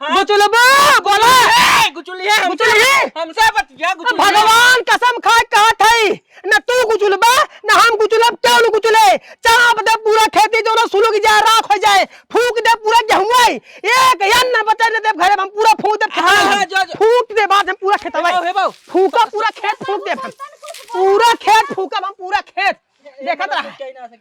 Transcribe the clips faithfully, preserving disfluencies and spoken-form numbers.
हाँ? गुचुलबा, बोला। ए, गुचुलिया, हमसे गुचुलिया? हमसे बतिया, गुचुलिया। भगवान कसम खाए कहत हई, न तू गुचुलबा, न हम गुचुलब, क्यों न गुचुले? चाप दे पूरा खेती, जौन सुलुग जाए, राख होइ जाए, फूंक दे पूरा गेहुआ, एक अन्न बचे न देब घरे, हम पूरा फूंक देब खेतवा। हाँ, हाँ, जो, जो। फूंक दे बाद हम पूरा खेतवा। हे बाऊ, हे बाऊ। फूंका पूरा खेत फूंक देब हम। पूरा खेत फूंकब हम, पूरा खेत। देखत रहा।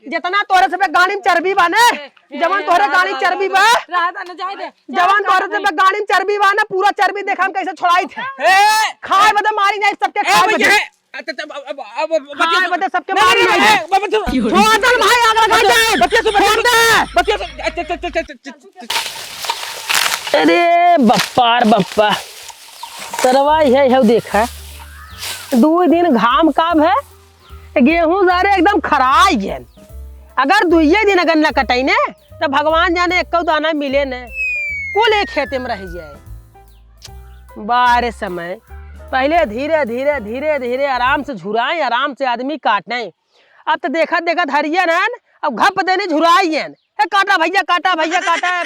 जितना तोरे से पे गाड़ी में चर्बी बा ने, जवन तोरे गाड़ी में चर्बी बा, रहा था ना, जाए दे। जवन तोरे से पे गाड़ी में चर्बी बा ना, पूरा चर्बी देखा हम कैसे छोड़ाई थे। ए! खाए बदे मारी नहीं सबके, ए, खाए भैया, बदे। ए, अच्छा, अच्छा, अब, अब, अब, अब, खाए बच्चे बदे सबके नहीं, मारी नहीं, नहीं। ए, बच्चे छोड़ दे भाई, आग लगा दे। बच्चे से, छोड़ दे। बच्चे से, अच्छा, अच्छा, अच्छा। अरे बप्पा रे बप्पा, सरवा है, है देखा, दू दिन घाम का भे गेहूं सारे एकदम खराई गए। अगर दुइये दिन अगर न कटैने, त भगवान जाने एक्कौ दाना मिले न। कुल एक खेते में रह जाए। बारे समय, पहिले धीरे, धीरे, धीरे, धीरे आराम से झुराए, आराम से आदमी काटे। अब त देखत, देखत हरियन हन, अब घप देने झुराइयन। "ए, काटा भैया, काटा भैया, काटा।"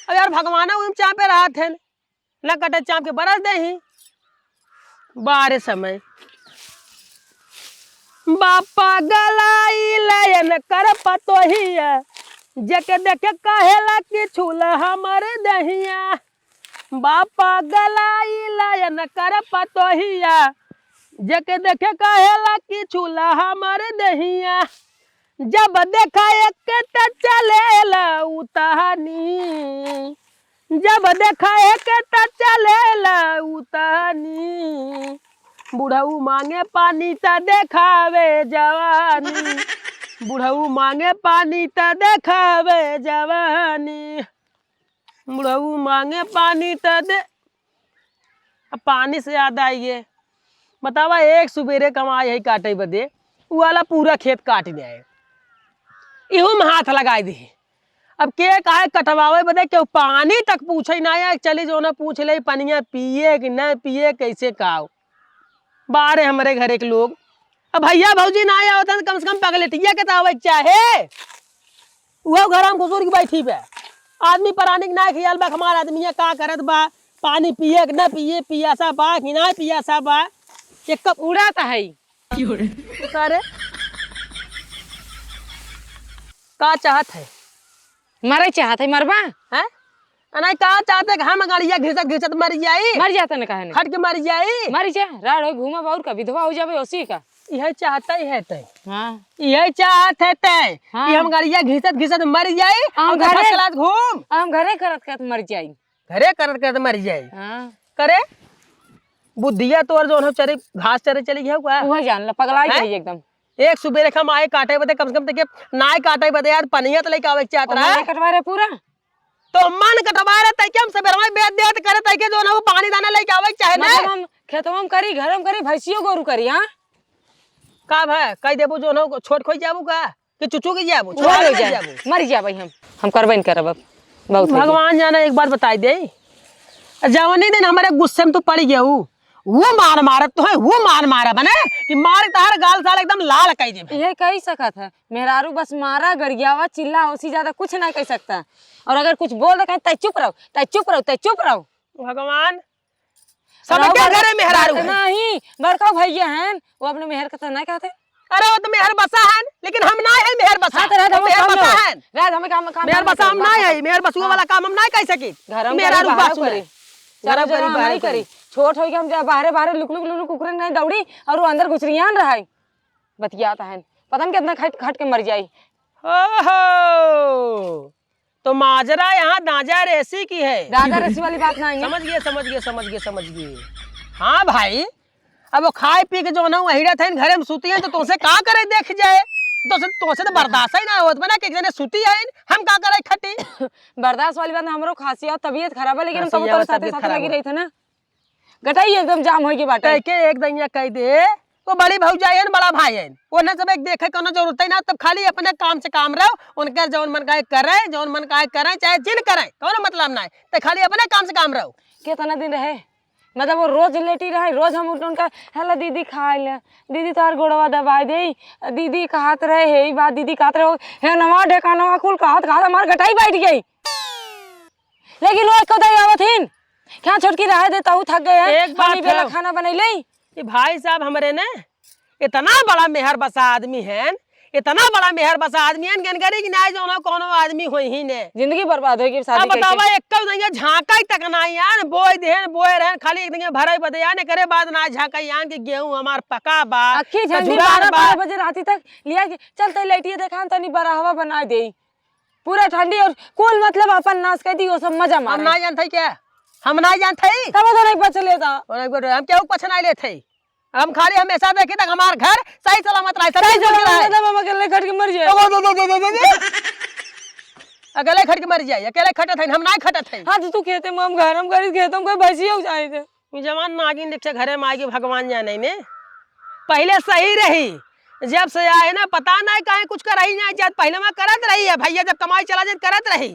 अब यार, भगवान उन चापे रहत हन। न कटे चाप के बरस देही। बारे समय। बापा गलाई लयन कर पतोहिया, जेके देखे कहेला कि छूला हमर दहिया। बापा गलाई लयन कर पतोहिया, जेके देखे कहेला कि छूला हमर दहिया। जब देखा एक त चलेला उतानी, जब देखा एक त चलेला उतानी। बुढ़ऊ मांगे पानी त देखावे जवानी, बुढ़ऊ मांगे पानी त देखावे जवानी, बुढ़ऊ मांगे पानी त दे। अब पानी से याद आई है, बतावा, एक सुबेरे कमाए है काटे बदे, उ वाला पूरा खेत काट ले आए, इहू में हाथ लगाए दे। अब के काहे कटवावे बदे, केहू पानी तक पूछे ना आए, चली जो ना पूछ ले, पनिया पिए कि ना पिए, कैसे काव। बारे हमरे घरे के लोग, अब भैया भौजी ना आए होत हैं, कम से कम पगलेटिया के तो आवे के चाहे। उहो घर में घुसुर के बैठी बे। आदमी परानी के ना ख्याल बा, हमार आदमिया का करत बा, पानी पिए कि ना पिए, पियासा बा कि ना पियासा बा। एक कप उड़ात है। का रे? का चाहत है? मरे चाहत है, मरबा? हैं? अ, नहीं, का चाहत है कि हम गड़िया घिसत घिसत मर जाई? मर जाता न काहे नहीं? खट के मर जाई? मर जा, राड़ हो घूमब और का, विधवा हो जाबे, ओसी का? यह चाहता ही है तै। हाँ। यह चाहत है तै हाँ। कि हम गड़िया घिसत घिसत मर जाई हम और घरे, first class घूम। हम घरे करत करत मर जाई। घरे करत करत मर जाई। हाँ। करे, बुद्धिया तोर जौन हो चरे, घास चरे चली गया हुआ। वह जान ला, पगलाई हैं? गई एकदम। एक सुबेरे हम आए काटे बदे, कम से कम तेके नाय काटे बदे यार, पनिया त लेके आवे के चाहत और रहा। मन कटवा रहे पूरा। तो मन कटवा रहे, तैके हम सबेरवा बेद देत करे, तैके जौन हो पानी दाना लेके आवे के चाहे ना। मतलब हम खेतवा में करी, घर में करी, भैंसियो गोरू करी, हाँ? का भा, कह देबू जौन हो छोट खोई जाबू का? कि चुचू के जाबू, छोट हो जाबू। मर जाबे हम, हम करबे न करब अब, बहुत हो गया। भगवान जाने, एक बात बताई दे, जवनी दिन हमारे गुस्से में तू पड़ गया हूँ, वो मार मारत तो है, वो मार मारा बने कि मार तार गाल साल एकदम लाल कई देबे। ये कही सकत है, मेहरारू बस मारा, गरियावा, चिल्ला, ओसी ज्यादा कुछ ना कह सकता। और अगर कुछ बोल दे, कहे, "तै चुप रहो, तै चुप रहो, तै चुप रहो।" भगवान, सबके घरे मेहरारू है। नहीं, बड़का भैया हैं, वो अपने मेहर के तो ना कहते। अरे, वो तो मेहर बसा है, लेकिन हम ना है मेहर बसा। हाँ, तो रह दे, वो मेहर बसा है। रह दे, हमें काम, काम मेहर बसा हम ना है, मेहर बसुआ वाला काम हम ना कर सकी। घर में मेहरारू बाहर बासु करे। है। चलो, घर चलो, हम बाहर नहीं करी। करी। छोट होई के हम जा बाहरे, बाहरे लुक, लुक, लुक, लुक, कुकुरन नहीं दौड़ी और वो अंदर गुचरियान रहाई। बतियात है। पता नहीं कितना खट, खट के मर जाई। ओहो, तो माजरा यहाँ दाजा रेसी की है। दाजा रेसी वाली बात नहीं है। समझ गए, समझ गए, समझ गए, समझ गए। हाँ भाई, अब वो खाए पी के जो ना वहीड़ा थे घरे में सुती है, तो तुमसे का करे देख जाए? तो से, तुमसे तो बर्दाश्त ही ना होत बना कि एक जने सुती है, हम का करे खटी? बर्दाश्त वाली बात ना, हमरो खांसी और तबीयत खराब है, लेकिन हम खांसी तोरे और साथे तबीयत साथ खराब लगी हो। रही थे ना। गटाई एकदम जाम होई के बाटे। तै के एक दइया कह दे, वो बड़ी भौजाई है न, बड़ा भाई है न, उन्हें सब एक देखे कोनो जरूरत ही ना, तब खाली अपने काम से काम रहो, उनके जौन मन का करे, जौन मन का करे, चाहे जिन करे, कोनो मतलब ना है, तो खाली अपने काम से काम रहो। कितना दिन रहे, मतलब वो रोज लेटी रहे, रोज हम उठ उनका, "हेलो दीदी खाए ले, दीदी तोहर गोड़वा दबाई दे, दीदी कहत रहे, हे ई बात दीदी कहत रहे, हे नवा ढेका नवा कुल कहत कहत हमार गटाई बैठ गई।" लेकिन वो एको दाई आवत हिन, क्या छोटकी, रहे दे, तहू थक गए हैं। एक हम बात ई बेला है। खाना बनैले। ये भाई साहब हमरे ने इतना बड़ा मेहर बसा आदमी हैं, इतना बड़ा मेहर बसा आदमी हैं, गनगरी की नाई जौनो कौनो आदमी होई ही ने। जिंदगी बर्बाद होई कि शादी अब बतावा, कइके। एक कब देंगे झांकाई तक ना यार, बोए देहन, बोए रहन, खाली एक देंगे भराई बदे यार, एकरे बाद ना झांकाई यार कि गेहूं हमार पका बा, अक्खी झंडी खजुरार बारह, बा। बारह बजे राती तक लिया के चलते लइटिए देखा, तनी बरहवा बना देई। पूरा ठंडी और कुल मतलब अपन नाश कर दी, वो सब मजा हम मारे। ना जानते क्या? हम ना जानते। तब तो नहीं पछ लेता। और एक बार हम केहू पछ नहीं लेते। हम खाली हमेशा देखे तक हमार घर सही सलामत रहे, सब सही कुछ सलामत रहे। मतलब हम अकेले खट के मर जाए। अकेले खट के मर जाए, अकेले खटत है, हम ना खटत है। हाँ, तो तू खेते में हम घर, हम करी खेतों में कोई भैंसी हो जाए थे। ई जवान नागिन देख से घरे में आइगे भगवान जाने ने। पहिले सही रही, जब से आए ना पता नहीं काहे कुछ करही नहीं जात। पहिले मैं करत रही है भैया, जब कमाई चला जात करत रही।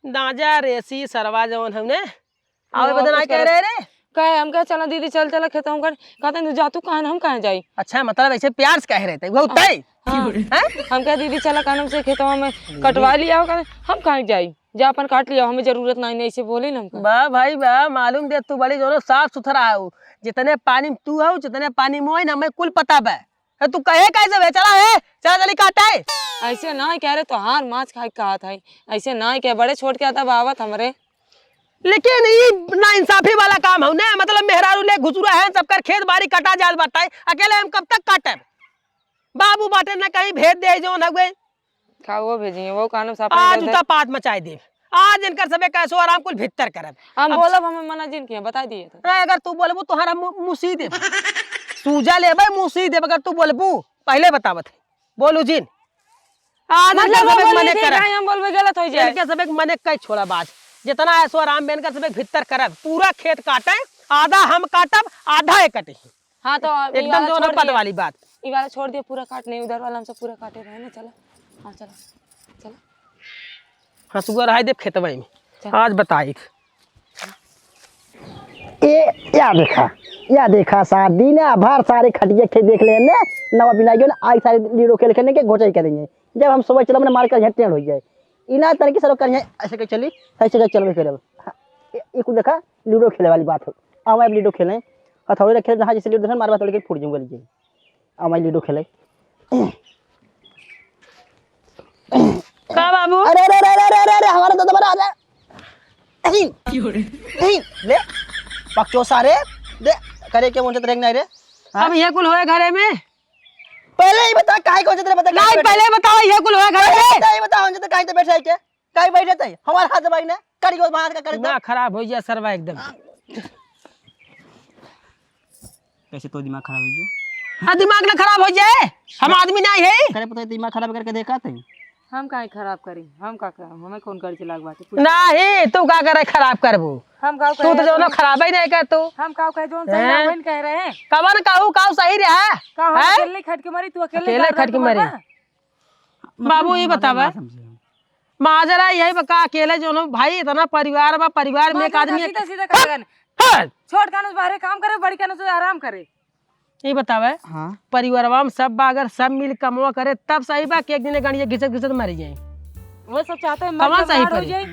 दाजा रेसी सरवा जवन हमने आवे हाँ, बदन आए कुछ कह करत रहे रे। कहे हम कहे चला दीदी चल चला खेतवा में कर, कहते तू जा तू कहाँ हम कहाँ जाई। अच्छा मतलब ऐसे प्यार से कह रहे थे वो हाँ। तय। हाँ। हैं? हम कहे दीदी चला कानम से खेतवा में कटवा लिया हो, कहते हम कहाँ जाई। जा अपन काट लिया, हमें जरूरत नहीं, नहीं से बोले ना हमका। वाह भाई वाह, मालूम दे तू बड़ी जोनो साफ सुथरा हो। जितने पानी में तू हो, जितने पानी में होई ना, हमें कुल पता बा। ए, तू कहे कैसे बे? चला है, चला जल्दी काटे। ऐसे ना कह रहे, तोहार माछ खाए के कहत है। ऐसे ना कह, बड़े छोट के तब आवत हमरे। लेकिन ई ना इंसाफी वाला काम हो ना, मतलब मेहरारू ले घुसुरा है, सबकर खेत बाड़ी कटा जात बाटे, अकेले हम कब तक काटे? बाबू बाटे ना कहीं भेज दे जौन हवे। का वो भेजिए, वो कानून साफ आज नहीं उता पात मचाई देब। आज इनकर सबे कैसो आराम कुल भीतर करब। हम अब बोलब, हमें मना जिन किया, बता दिए तो। अरे अगर तू बोलबू तोहरा मु-, मुसी देब। सूजा लेबे, मुसी देब अगर तू बोलबू। पहले बतावत है। बोलू जिन। आज मतलब इनकर वो सबे बोली मने ठीक करा। है, हम बोलबे गलत हो जाए। इनके सबे मने कई छोड़ा बात। जितना ऐसो आराम बे इनकर सबे भीतर करब। पूरा खेत काटे, आधा हम काटब, आधा ये कटे। हाँ, तो अब ई एकदम वाला दोनों छोड़ पद दिए। वाली बात। ई वाला छोड़ दिए, पूरा काट नहीं, उधर वाला हमसे पूरा काटे रहे ना। चला, हाँ, चला, चला। हंसुआ रहाई देब खेतवा में। चल। आज बताई। ए, या देखा, या देखा, सा-, दिन भर सारे खटिया खेत देख ले ने, नवा बिना गयो ना, आज सारे लूडो खेल खेलने के घोचाई करेंगे। जब हम सुबह चलब ना, मार कर यहाँ टेढ़ हो जाए। इना तरह की सरो कर यहाँ ऐसे के चली, ऐसे के चलबे करब। हाँ, ए, ए कुल देखा, लूडो खेले वाली बात हो। आओ, अब लूडो खेलें। हथौड़े रखे रहे, जहाँ जैसे लूडो देखा, मारबा तोड़ के फूट जाऊंगा, लीजिए। अब मैं लूडो खेले। का बाबू? अरे, अरे, अरे, हमारा दादा बड़ा आ जा। नहीं, नहीं, ले, पकचो सारे, दे, करे के मुझे तो रेंग नहीं रे। हाँ? अब ये कुल होए घरे में? पहले ही बता, काहे को जतरे बता, नहीं, पहले बताओ, ये कुल होए घरे में? पहले ही बताओ, जतरे काहे तो बैठे है क्या? काहे बैठे थे? हमारे हाथ दबाई ना, करी को बाहर का कर दे। दिमाग खराब हो गया सरवा एकदम। कैसे तो दिमाग खराब हो गया? हाँ, दिमाग ना खराब हो जाए, हम आदमी नहीं है। करे पता है, दिमाग खराब करके देखा थे। हम काहे खराब करी? हम का करब? हमें कौन कर चलाक बाटे? कुछ नहीं, तू का करे खराब करबू? हम का तू तो कहे? जौनो खराब ही नहीं कर तू। हम का कहे? जौन सही हैं? रहा, वही कह रहे हैं। कवन कहू, कहू सही रहा? का हम हैं? अकेले खट के मरी, तू अकेले अकेले गाड़ खट के मरी। बा? बाबू, ये मतलब बतावा। ना समझे हम। माजरा यही बा का, अकेले जौनो भाई, इतना परिवार बा, परिवार में एक माजरा आदमी का सीधा सीधा कहा गन। हाँ। छोट कानून बाहरे काम करे, बड़ी कानून से आराम करे। ये बतावे, हाँ। परिवारवा में सब बा, अगर सब मिल कमवा करे, तब सही बा कि एक दिन गणिया घिसत घिसत मरी जाए। वो सब चाहते हैं, मर कौन के सही मार हो परी? जाए।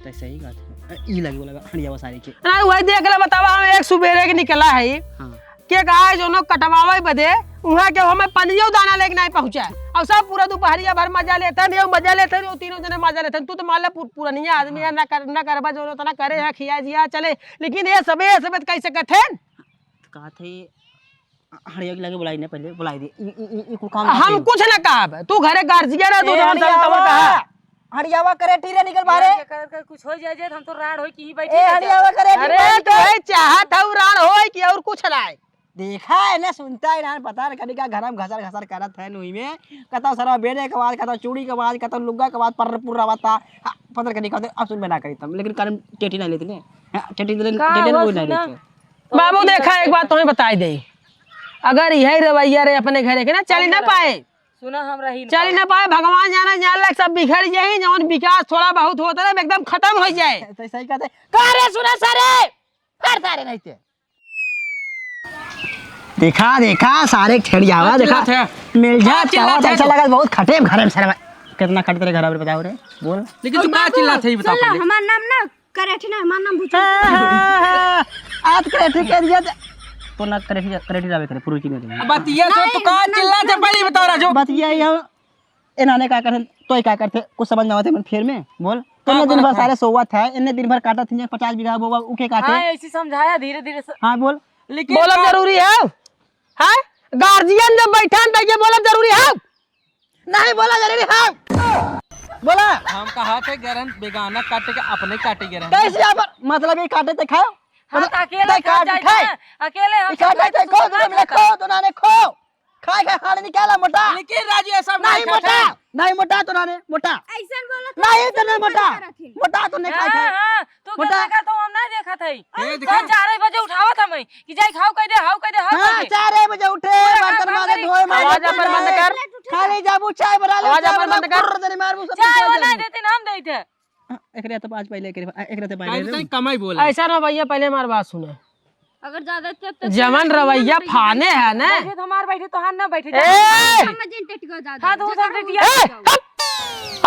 तो सही बात है। अरे, ई लगे लगा, हड़िया सारे के। अरे, वही देख ले, बतावा, हम एक सुबेरे के निकला है। हाँ। के गाय जौनो कटवावे बदे, उहाँ के हमें पनियो दाना लेके नहीं पहुँचा। और सब पूरा दोपहरिया भर मजा लेते हैं, ये मजा लेते हैं, वो तीनों जने मजा लेते हैं। तू तो मान ले पु-, पुरनिया आदमी है, ना कर, ना करबा जौनो उतना करे है, खिया जिया चले। लेकिन ये सबे, ये सबे कैसे कहते हैं? तो कहा थे, हड़िया के लगे बुलाई ना, पहले बुलाई दे। ई, ई, ई, ई कुल काम हम नहीं। कुछ ना कहब, तू घरे गार्जियन है, तू ए, जौन हड़ियावा, तवन कहा। हड़ियावा करे टीरे निकल बाहरे। ये कर, कर कुछ हो जाए, जाए, हम तो राड़ होई कि ही बैठी ए, रह हड़ियावा जाए। करे अरे, टीरे तू निकल। है चाहत है, राड़ होई कि और कुछ ना है। देखा है ना, सुनता है ना, पता है, कभी का घर में घसर घसर करत है नुई में, कतौ सरवा बेड़े के आवाज, कतौ चूड़ी के आवाज, कतौ लुग्गा के आवाज, पर्र पुर्र आवता। हाँ, पता कभी का, अब सुन में ना करी तम, लेकिन कारण टेटी ना लेते ने। हाँ, टेटी ले, का टेटी हुआ कोई ना सुना? लेते। बाबू, देखा, एक बात तुम्हें बताई दे, अगर यही रवैया रहे अपने घरे के ना, चली ना पाए, सुना, हम रही ना चली पाए। ना पाए। भगवान जाने, जान लग सब बिखर जाए, जवन विकास थोड़ा बहुत होता रहे, एकदम खत्म हो जाए। तो सही कहते, का रे सुना सारे, कर सारे नहीं थे। देखा, देखा, सारे ठेड़ जावा, का देखा, चिल्लात है? मिल जा, का चिल्लात चावल है ऐसा तू? लगा, बहुत खटे घरे में सारे में। कितना खटे तेरे घर में बताओ रे, बोल। लेकिन तू का बाबू, चिल्लात है, ये बताओ सुन ला, पहले। हमार नाम ना करेठी ना, हमार नाम भुचुल। हाँ, हाँ, हाँ, हाँ। आज करेठी के दिया दे। तो ना करेठी, करेठी जावे करे, पुरुष की नहीं। अब बतिया से नहीं, तू कहाँ नहीं, चिल्ला थे, नहीं, पहले ही बता रहा जो। बतिया ये हो, ए नाने का करथे, तोय का करथे, कुछ समझ ना आवत है मन फेर में। बोल, का तुमने दिन भर करत है? सारे सोवत है, इन्ने दिन भर काटत है, पचास बीघा बोवा, उके काटे। हाँ, ऐसी समझाया धीरे धीरे से। हाँ, बोल। लेकिन बोलब का जरूरी है? हैं? गार्जियन जब बैठा है, तो ये बोलब जरूरी है? नहीं बोला जरूरी है। बोला। हम कहा थे गरन बेगाना काटे के अपने काटे गरन। कैसे आप मतलब ये काटे थे खाओ? हाँ, मतलब, तो अकेले नहीं खा काट जाए खाए। ना, अकेले हम ये काटे सब थे, खो, कुछ दूसरा ना मिला, खाता। खो, तो नाने खो। खाए खाए खाने निकाला मोटा। लेकिन राजू ऐसा नहीं नहीं मोटा, खाए। नहीं मोटा तो नाने, मोटा। ऐसन बोलत नहीं है, तो नहीं ऐसन मोटा। करत है। मोटा तो नहीं खाए हाँ, खाए। हाँ, तू मोटा। कितना करत हो, हम नहीं देखत है। ये तो देखा? चार बजे उठावत हमें। कि जाई खाओ कह दे, हाओ कह दे, हाओ हाँ, कह दे। चार बजे उठे, पूरा बर्तन काम माजे, करे। धोए, माजे, आवाज अपन बंद कर। खाली जाबू, चाय बना ले, आवाज चाय अपन बना, बंद कर। कुर्र देनी मारबू, सब चाय चीज वो कर नहीं दे। देते ना, हम देते। हाँ, एकरे तो आज पहले एकरे, एकरे तो पहले काहे रे। तो कमाई बोला। ऐसा ना भैया, पहले हमार बात सुना। अगर ज्यादा ते-, ते-, जवन ते-, रवैया ते-, फाने है ना। बैठे तो हमार बैठे, तोहार ना बैठे। ए! हम जिन टटिको ज्यादा। हाँ, तो वो सब जगह टटिया ए! हट!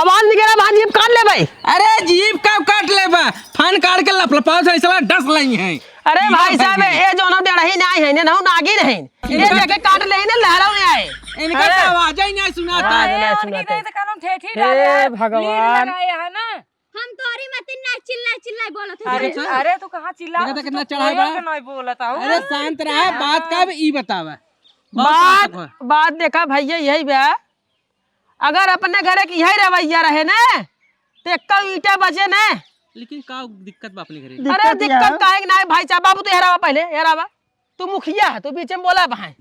आवाज निकला, आवाज जीभ काट ले भाई। अरे जीभ का काट ले बा? फन काट के लपलपाव से ऐसा डस लई है। अरे भाई साहब, ये जोनो डेढ़ही ना है, ने नहु नागिन है। ये देखे काट ले ने लहराव में आए। इनका अरे। तो आवाज ही नहीं सुनाता। आवाज ए, नहीं उनकी सुनाता। कहीं से कानून ठेठी हे डाले हैं, भगवान। लीड लगाए हैं ना। हम तोरी मतिन ना चिल्ला चिल्ला बोलत है। अरे, अरे तू कहाँ चिल्ला? देखा तो कितना चढ़ाई बा। नहीं बोलत हूँ। अरे शांत रहा, बात का अब ई बतावा। बात, बात देखा भैया यही बा। अगर अपने घरे के यही रवैया रहे ना, तो एक्का ईंटा बचे ना। लेकिन का दिक्कत बा अपने घरे? अरे दिक्कत यह दिक्कत है। काहे के ना है भाई साहब? बाबू तू हेरावा पहले, हेरावा। तू मुखिया है, तू बीच में बोला बा है।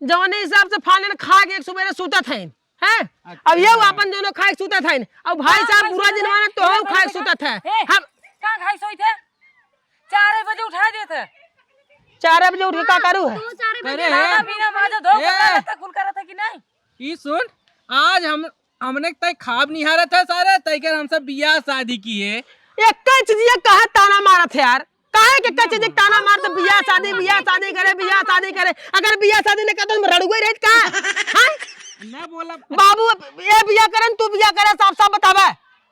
जवने हिसाब से फालन खा के एक सुबेरे सूतत है, हैं? अच्छा। अब ये अपन दोनों खाए के सूतत है। अब भाई हाँ, साहब बुरा दिन माने तो हम खाए के सूतत है। ए, हम कहाँ खाए सोई थे? चार बजे उठा देते। चार बजे उठ के का करू है? तू चार बजे अरे, खाना पीना माजो धो के ए। करत है, कुल करत है कि नहीं? ई सुन, आज हम, हमने तय खाब निहारत है सारे, तय कर हम सब बियाह शादी किए। एक्का चीजिया काहे ताना मारत है यार? काहे के एक्का चीजिया ताना मारत, बियाह शादी, बियाह शादी करे, बियाह शादी करे। अगर बियाह शादी नहीं करता तो हम रड़ुए रहत का? हैं? ना बोला। बाबू, ये बियाह करन, तू बियाह करे, साफ साफ बतावे।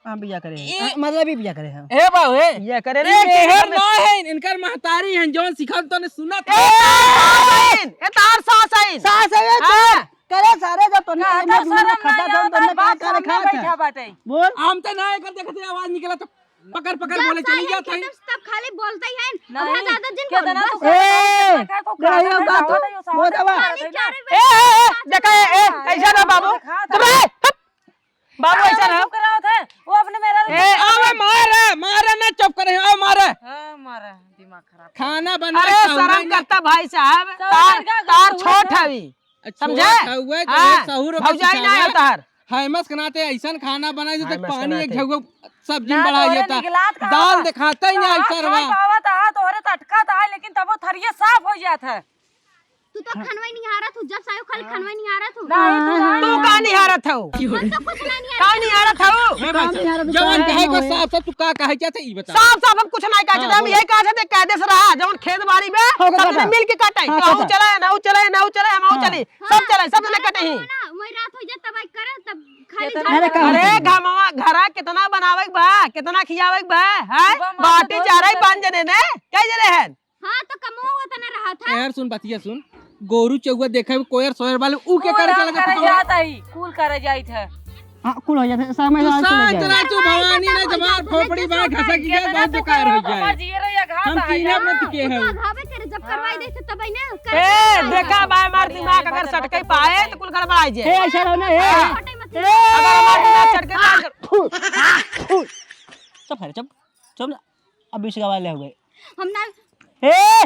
हाँ, बियाह करे हैं। ए- हाँ, मतलब, ई बियाह करे हैं। ए बाबू, ए। बियाह करे ई रे, मेहर ना है, इनकर महतारी हैं, जौन सिखल तोने सुनत ए, है। तार सास आइन, ए, तार सास आइन। सास है ये तो। हाँ। करे सारे, जब तोने कहता इन्हें शर्म दुनिया में खटा नहीं था, आवता, तोने बाप का करे सामने खात है? बैठा बाटे। बोल। हम तो ना एकर देखते आवाज निकला तो पकड़, पकड़ जब बोले चली सारे जात हैं। खेते तब खाली बोलते ही हैं। नहीं, अब ज्यादा जिन बोल, बस। ए, तो रहियो खाना बात, खावा था, यो साहब बोल दवा। खाली चार ए, ए, ए, देखा, ए, ए, ऐसा ना बाबू। चुप रहे। बाबू, ऐसा ना। चुप कराओ थे, वो अपने मेरा ए, अबे मारे, मारे ना, चुप करे, आओ मारे। हाँ, मारे, दिमाग खराब। खाना बना अरे, के शर्म करता भाई साहब, तार, तार छोट हवी। समझे? छोट हवे, तो हाँ, सहूर ओकर भौजाई ना सिखावा। है तार। हैमस के नाते ऐसन खाना बनाई देते, हैमस के पानी एक नाते। झगो सब्जी ना, में बढ़ा तोहरे देता। निगलात का दाल होता। दिखाता ही नहीं, तो हाथ सरवा। धोई पावत हा, तोहरे तटकत हा, लेकिन तबो थरिये साफ हो जात है। तू तो खनवा ही निहारत हो, जब सायो खाली खनवा ही निहारत हो। नहीं, तू हाँ। तू का निहारत हो? हम तो कुछ ना निहारत। का निहारत हो? हे भाई, काम निहारत जवान हो, कहे को है। साफ साफ तू का कहे चाहते, ई बता। साफ साफ हम कुछ नहीं कहे चाहते, हम हाँ, यही कहे चाहते, कायदे से रहा, जवन खेत बाड़ी में, हाँ, सब जने मिल के काटे। हाँ, कहूँ चले, ना चले, ना चले, हम हाँ। चली। सब चले, सब जने काटे ही। ना, वही रात हो जाए, तब आई करे, तब खाली अरे, झाड़ का अरे, होता है? घमवा, घरा कितना बनावे के बा, कितना खियावे के बा, हैं? सुबह मार बाटी दो चारे बजे। पाँच जने ने, कई जने हैं? हाँ, तो कमवा उतना रहा था। यार सुन, बतिया सुन, गोरू चौवा देखे में कोयर सोयर वाले, ऊ के कुल करे हम चले करे जाता है? जाता ही, कुल करे जाइत है। हाँ, कुल हो जाता है, समय तू से आज चले शांत जाए। रह, तू भवानी ने जमार खोपड़ी बाहर घसा की जाए, बहुत बेकार हो जाए। हमार जिए रहिया घात हम है कीने यहाँ। मत के तू हैं। तो घावे करे, जब करवाई हाँ। देते तब ही ना, ए, करवाई देखा देते। बा, हमार दिमाग अगर सटके पाए, तो कुल गड़बड़ा जाए। ए, ऐसा रहो ना, ए। हाँ। ए। अगर हमार दिमाग सटके पाए, तो चुप है, चुप, चुप ना। अब बीस गवा ले हुए। हम ना ए!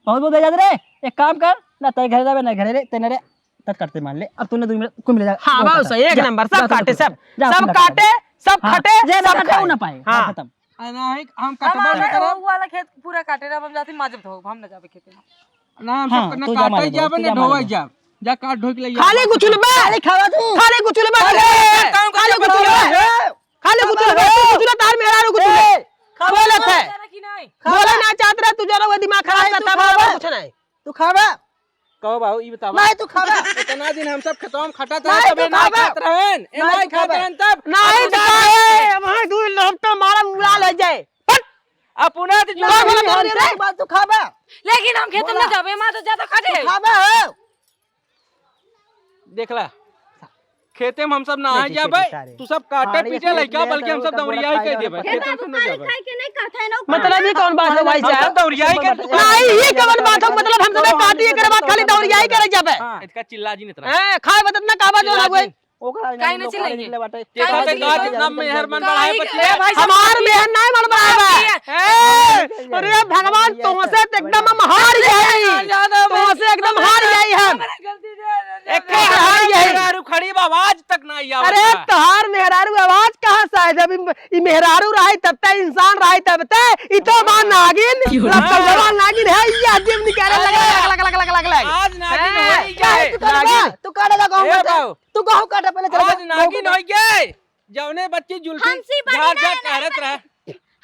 बहुत बोल दे जात रे। एक काम कर, ना तय घरे जाबे, ना घरे रे, तय ना रे। तत करते मान ले। अब तूने दो मिनट, कुल मिले जा। हाँ, बहुत सही, एक नंबर, सब काटे, सब। सब काटे, सब खटे, जे ना सब काटे, खाए। वो ना पाए। हाँ। खत्म। अरे ना, हम हम कटबा ना करब। वो वाला खेत पूरा काटे रहे, हम जाते माजब धोब, हम ना जाबे खेते में। ना, हम हाँ, सब ना तू जा काटे मारे दो, जाबे, तू ना जा मारे ढोवे दो। जाब। जा काट ढोक ले। खाली गुचुलबे। खाली खावा तू। खाली गुचुलबे। अरे, काम खाली करके गुचुलबे। बनाओ। खाली गुचुल बे, तू गुचुल तार मेहरारू गुचुल। ए, खावा बोलत है। बोले ना चाहत रहे, तू जरा वो दिमाग खराब करता है, खावा। कुछ नहीं। तू खावा। कहो बाबू, ई बतावा। नहीं, तू खावा। इतना दिन हम सब खेतवा में खटत रहे, तबे ना खात रहन। ए, नहीं खात रहन तब। नहीं तो काहे? हमारे दू लपटा मार मुड़ा ले जाए। हट! अपना तो जो का बोला था रे? बात तू खाबा। लेकिन हम खेत में जाबे, माँ तो ज्यादा काटे। तू खाबा हो। देखला, खेते में हम सब ना आ जाबे, तू सब काटे पीटे लइका, बल्कि हम सब दौरिया ही कह देबे। खेते में सब ना जाबे। खाए के नहीं कहत है ना। मतलब ये कौन बात है भाई साहब? दौरिया ही के तू नहीं, ये कौन बात है? मतलब हम सब काटी, एकरे बाद खाली दौरिया ही करे जाबे। हाँ। इतका चिल्ला जी नहीं इतना। हैं, खाए बदत ना काबा जो ना कोई। ओकरा काहे नहीं ना चिल्लाइए? निकले बाटे। के कहते का जितना मेहर मन बढ़ाए बच्चे। हमार मेहर नहीं मन बढ़ाए बा। ए, अरे भगवान, तुमसे तो एकदम हम हार गए। तुमसे एकदम हार गए हम। एक हार गए। मेहरारू खड़ी बा, आवाज तक ना आई। अरे तोहार मेहरारू आवाज कहाँ से आए? जब ई, ई मेहरारू रही तब ते, इंसान रही तब ते, ई तो बा नागिन, लपकवा नागिन है, ये अजीब निकाले लगे, लग, लग, लग, लग, लग, लग। आज नागिन हैं? होई जाए। तू काटे लगा ए मत। बाबू। तू गहूं काटे पहले चल आज गहूं नागिन काटे। होई गए। जौने बच्ची जुल्फी हंसी बड़ी झाड़ ना झाड़ है, टहरत रहे।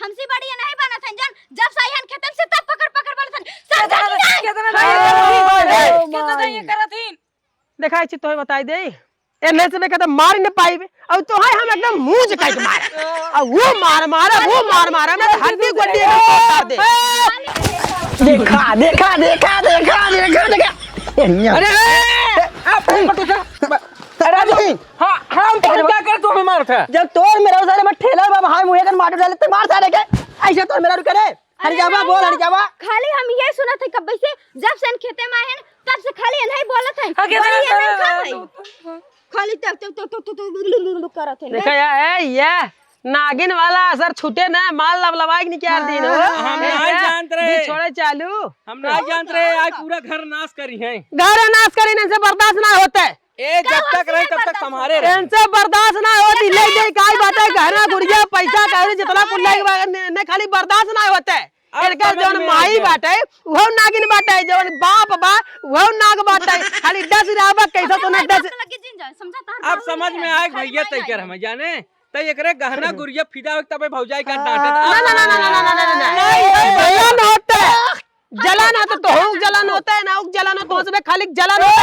हंसी बड़ी है, नहीं बनत है जन। जब से आइहन खेतन से तब पकड़ पकड़ बनत है। सब कितना जाती है। कितना जाती है। कितना जाती है करत ही। देखा छी तोहे बताई दे। एने से कहते मार न पाइबे। अब तोहे हम एकदम मुंह से काट मार। अब वो मार मार, वो मार मार, हमने हड्डी गोड्डी एकदम तोड़ दे। देखा, देखा, देखा, देखा, देखा, देखा। अरे, ए, ए, आप कौन पटू था? अरे, राजू। हाँ, हम तो क्या कर तू हमें मारत है? जब तोर मेरा सारे में ठेला बा, भाई मुहे कर मार डाले, ते मार सारे के। ऐसे तोर मेरा रुके रे। हट जावा, बोल, हट जावा। खाली हम ये सुनत है कब से, जब से खेते में आए हैं, तब से खाली एनही बोलत है। हाँ, खेते में बड़ी एनही खात है। खाली तक, तक, तक, तक, तक, लुक, लुक, लुक करत है। देखा या, ए, ये नागिन वाला असर छूटे ना, माल लबलबाई के निकाल दी ना। हाँ, हम ए, नहीं ए, जानत रहे। भी छोड़े चालू। हम नहीं जानत रहे, आज पूरा घर नाश करी हैं। घर नाश करी, इनसे बर्दाश्त ना होता है। ए, जब तक रहे, तब तक संभारे रहे। इनसे बर्दाश्त ना होती, ले दे, काई बात है, गहना गुड़िया, पैसा, कौड़ी, जितना कुल लेके बा-, ने, ने खाली बर्दाश्त ना होता है। अब इनका समझ जौन में आ माई गया। बाटे, उहो नागिन बाटे, जौन बाप बा, उहो नाग बाटे। खाली डस रहा बा, कैसा तो ना डस। लगे जिन जाए, समझा? तार अब बाबू समझ नहीं में है, आए खाली भैया माई तैकर आई। हमें जाने, तै एकरे गहना गुरिया फिदा हो तबे भौजाई का डांटत। ना, ना, ना। नहीं, नहीं, नहीं, नहीं, नहीं। जलन होते, जलन होते, तोहू जलन होते, ना उक जलन होते, उसमें खाली जलन होते।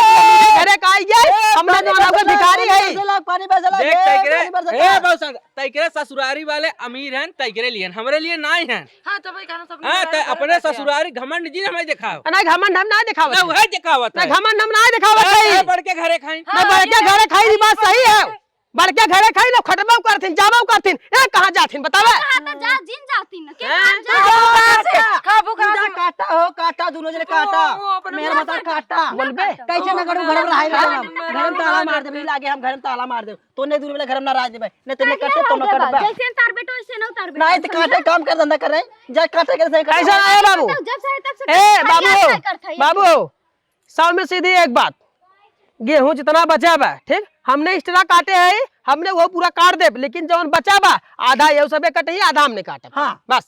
घरे का आई है, हमने तो ना कोई भिखारी है। पानी बरसला, देख, तैकरे, पानी बरसला। ए, बहुत संग, तैकरे ससुरारी वाले अमीर हैं, तैकरे लिए, हमरे लिए नाई हैं। हाँ, तो भाई, खाना सब हाँ, तो अपने ससुरारी घमंड जी हमें दिखाओ। ना, घमंड हम ना दिखावत ना, है। वह दिखावत ना, है। घमंड हम ना दिखावत हाँ, है। बड़के घरे खाई। ना, हाँ, बड़के ये घरे खाई, ये बात सही है। बड़के घरे खाई ना, खटबो करथिन, जाबो करथिन। ए, कहाँ जाथिन, बतावे? कहाँ तो जा, जिन जाथिन, के हैं? कहाँ जा? खाबू कहाँ से? खाबू कहाँ से? काटा हो, काटा, दोनों जने काटा। ओ, ओ, अपने मेरा मुंह बता से काटा। बोलबे? कैसे ना करूँ, घर में रहे ना हम। घर में ताला मार देबे, लागे हम घर में ताला मार देबे। तोने दूर वाला घर में ना रह देबे। नहीं तो मैं काटे, तो ना काटबा। जैसे तार बेटो, वैसे ना तार बेटो। नहीं तो काटे, काम कर, धंधा कर रहे। जा काटे के सही कर। कैसा है बाबू? जब से है, तब से ए, बाबू, बाबू, सौ में सीधी एक बात, गेहूं जितना बचा बा, ठीक, हमने extra काटे है, हमने वो पूरा काट देब, लेकिन जौन बचा बा, आधा ये सबे कटही, आधा हमने काटब। हाँ। बस,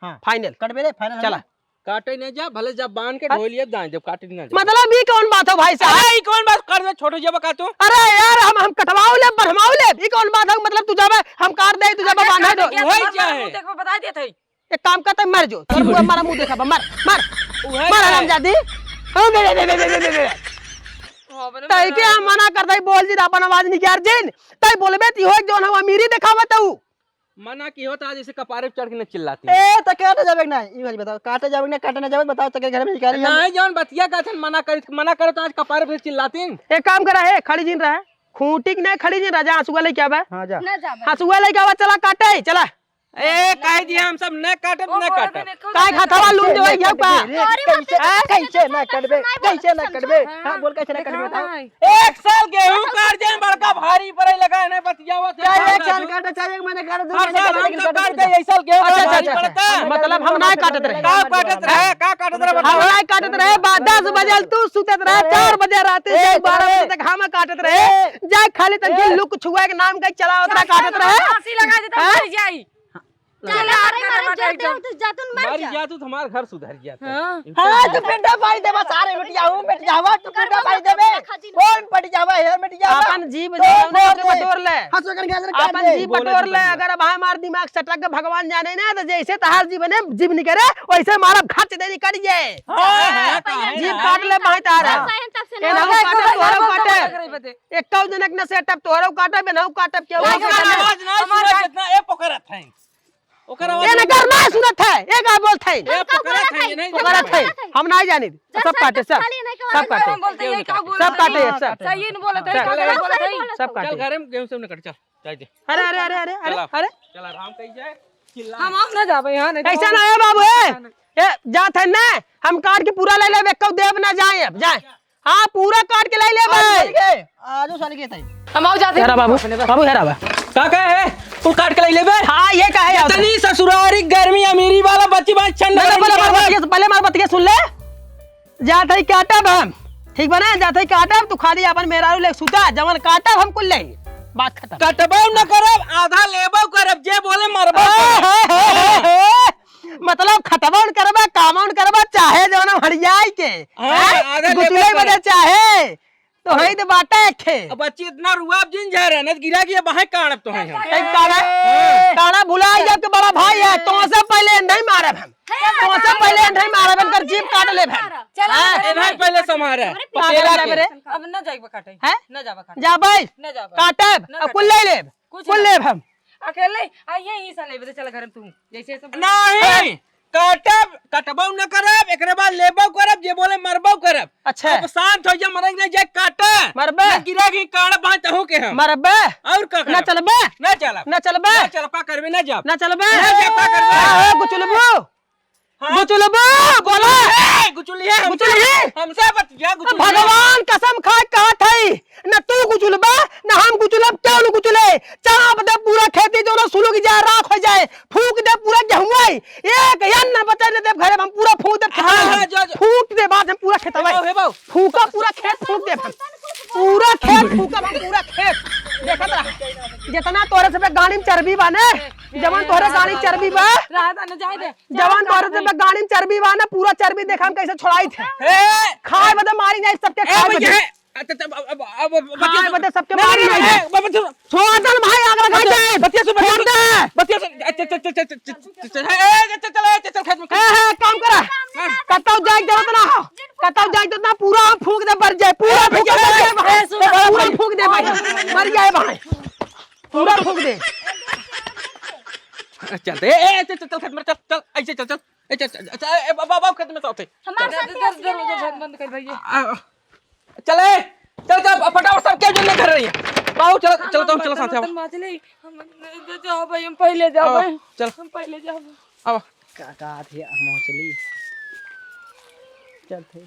हाँ। Final। कटबे रे, final चला। हमने। काटे नहीं जा, भले जब बांध के हाँ। ढोलिए दाएं, जब काटे नहीं जा। मतलब, ई कौन बात हो भाई साहब? अरे, ई कौन बात कर दे, छोटू जब का तू? अरे यार, हम, हम कटवाओ ले, बढ़वाओ ले, ई कौन बात हो? मतलब, तू जब हम काट दे, तू जब अरे, बांधे काट दो। दिया, वही तो क्या है? देखो, बता देते हैं। एक काम करते, मर जो। तोर मुंह, हमारा मुंह देखा बा, मर, मर। उहे मर, है। हरामजादी। ओ, बे, बे, बे। हाँ, बने तई के मर। हम मना करते, बोल जी, अपन आवाज निकाल जिन। तई बोलबे ती हो, जौन हम अमीरी देखावत हऊ। मना की होता, आज इसे कपारे पे चढ़ के न चिल्लाती। ए, तो काटे जाबे कि नहीं? ई वाली बताओ, काटे जाबे कि नहीं, काटे ना जाबे, बताओ, तो के घर में निकाली हम। नहीं, जौन बतिया का थन मना करी, मना करे तो आज कपारे पे चिल्लाती। एक काम करा है, खड़ी जिन रहा है। खूंटी के नहीं, खड़ी जिन रहा, जा, हंसुआ लेके आवे। हाँ, जा। ना जाबे। हंसुआ लेके आवे, चला काटे, चला। ए, कह दिया हम सब न काटब, न काटब। काय खाथवा लून देवे ये का? कैसे, कैसे ना कटबे? कैसे ना कटबे? हाँ, बोल कैसे ना कटबे बताओ। एक साल गेहूं काट जाए बड़का भारी पड़े लगा है, नहीं बतियावत है। चाहे एक साल काटे, चाहे एक महीने काटे, दो महीने काटे, लेकिन काटे। एक साल गेहूं अच्छा, अच्छा, अच्छा। मतलब हम ना काटत रहे। का काटत रहे? का काटत रहे हम बताओ। ना काटत रहे, बा-, दस बजे तू सुतत रहे, चार बजे रात से बारह बजे तक हम काटत रहे। जाए खाली तनके लुक छुआ के नाम का चला होता काटत रहे। फांसी लगा देता, हाँ? मर जाई। चला, अरे, मर जा, तू जा, तू मर जा। मर जा, तू, तुम्हार घर सुधर गया था। हाँ। हाँ, तू पिंडा पाई देबा, सारे मिट जाओ, मिट जावा, तू पिंडा पाई देबे। कौन पट जावा है, मिट जावा? अपन जीभ तो जौने मार के दे। बटोर ले। हाँ, सो करके अंदर काट अपन दे। जीभ बटोर ले। अगर अब हमार दिमाग सटक के भगवान जाने ना, तो जैसे तहार जीभ ने, जीभ निकले, वैसे मारब, खच दे निकल जाए। हाँ, हाँ, जीभ काट ले, बाई तारा। हाँ। ए, ना काटे, तोहरो काटे। एक्का जनक न सेटअप, तोहरो काटब, ना काटब, केहू काटब। आवाज ना सुना जितना ए पोखरत है। ओकर आवाज ये ना नहीं कर, ना सुनत है, ये का बोलत है? ये हम का पकड़त है, ये नहीं पकड़त है। हम नहीं जानी। जा सब सब काटे, सब। खाली नहीं के सब आवाज काटे। हम बोलते हैं, ये का बोल सब रहा काटे, है? सब। सही नहीं बोलत है, चल। का गलत बोलत है? सब काटे। चल, घरे में गेहूं से निकल, चल। जाए दे। अरे, अरे, अरे, अरे, अरे, चला। अरे। चल, आराम कइल जाए। चिल्ला। हम, हम ना जाबे यहाँ, नहीं तो ऐसा हम ना है बाबू, ए। ए, जात है ना, हम काट के पूरा ले लेबे, कऊ देब ना जाए अब, जाए। हाँ, पूरा काट के ले लेबे। आजो साली के, आजो साली के तई। हम आओ जाते हैं। हेरा बाबू, बाबू हेरा बा। का कहे है? तू काट के ले लेबे? हाँ, ये कहे है। इतनी ससुरारी गर्मी अमीरी वाला बच्ची बात छंड नहीं, नहीं, पहले हमार बतिया, पहले हमार बतिया सुन ले। जात हई काटब हम, ठीक बा ना? जात हई काटब, तू खाली अपन मेहरारू लेके सुता, जवन काटब हम कुल लेई, बात खतम। कटबो न करब, आधा लेबो करब, जे बोले मरबो करब। हे, हे, हे, हे। मतलब खटबो न करबा, कामो न करबा, चाहे जवन हड़ियाई के, हाँ, हैं? आधा लेबो गुचुले करब। बदे चाहे, तो हई तो बाटा एक ठे। अब बच्ची इतना रुआब जिन जा रहा है ना, गिरा के बाहें काढ़ब तो है हम। एक काढ़ा, हाँ। काढ़ा भुला जाब के बड़ा भाई है, तो से पहले नहीं मारब हम। तो से पहले नहीं मारब, इनकर जीभ काट लेब हम। चला, हाँ। चला, इन्हें पहले संभारा। हमरे पीछे पटेला काट के। लेबे रे। अब न जाइबा काटे। हैं? न जाबा काटे। जाबे। न जाबा। काटब, न अब काटे। कुल ले लेब। कुछ कुल ना। लेब हम। अकेले, आ, ये ही सा लेबे, चला घर में तू। जैसे सब नहीं, काटब, कटबो न करब, एकरे बाद लेबो करब, जे बोले मरबो करब। अच्छा। अब शांत हो जा, मरेंगे नहीं, जे काटे। मरबे। न गिरा के काढ़ बांध तहु के हम। मरबे। और का ना करब? चलबे। ना चलब। ना चलबे। ना चलब, का करबे, ना जाब। ना चलबे। ना जाब, का करबे? हाँ, हो, गुचुलबू। हाँ। गुचुलबू, बोला। ए, गुचुली है, हमसे गुचुली? हमसे बतिया, गुचुली है। भगवान कसम खाए कहत हई, न तू गुचुलबा, न हम गुचुलब, केहू न गुचुले। चाप दे पूरा खेती, जौन सुलुग जाए, राख हो जाए, फूंक दे पूरा गेहुआ, एक अन्न बचे न देब घरे में, हम पूरा फूंक देब खेतवा में। हाँ, हाँ, जो, जो। फूंक दे बाद हम पूरा खेतवा। हे बाऊ, हे बाऊ। फूंका पूरा खेत फूंक देब हम। पूरा खेत फूंकब हम, पूरा खेत। देखत रह, जितना तोरे से गाड़ी में चर्बी बा ने, जवन तोहरे गाड़ी चर्बी बा, रहा था ना, जाए दे। जवन तोहरे से गाड़ी में चर्बी बा ना, पूरा चर्बी देखा हम कैसे छोड़ाई थे। ए! खाए बदे मारी जाए सबके, ए, खाए भैया, बदे। ए, अच्छा, अच्छा, अब, अब, अब, अब, खाए बतिया बदे सबके नहीं, मारी नहीं, जाए। ए, बतिया सुन। छोड़ दे भाई, आग लगा बतिया, दे। बतिया सुन, बतिया छोड़ सुन। दे। बतिया सुन। अच्छा, अच्छा, अच्छा, ए, ए, चल, चल, ए, चल, चल, खेत में। ए, ए, काम करा। हाँ। कतौ जाए के जरूरत ना हो। कतौ जाए के जरूरत ना, पूरा हम फूंक दे, मर जाए। पूरा ए, फूंक दे, भैया, मर जाए ए, भाई। सुन, पूरा सुन। फूंक दे भाई। मर जाए भाई। पूरा फूंक दे। चल दे, ए, ए, चल, चल, चल, खेत में, चल, चल, ऐसे चल, चल, ए, चल, चल, चल, ए, बाबा, बाबा, खेत में तो आते। हमार दर-, साथे दर-, दरवाजा बंद कर भैया। आ, चले, चल, चल, फटाफट सब क्या जो लेकर रही है। बाबू, चलो, चलो, तुम चलो, साथ आओ। हम, हम, हम, हम पहले जाओ आओ, भाई। चल। हम पहले जाओ। आओ। का, का थे, हम चली। चल थे।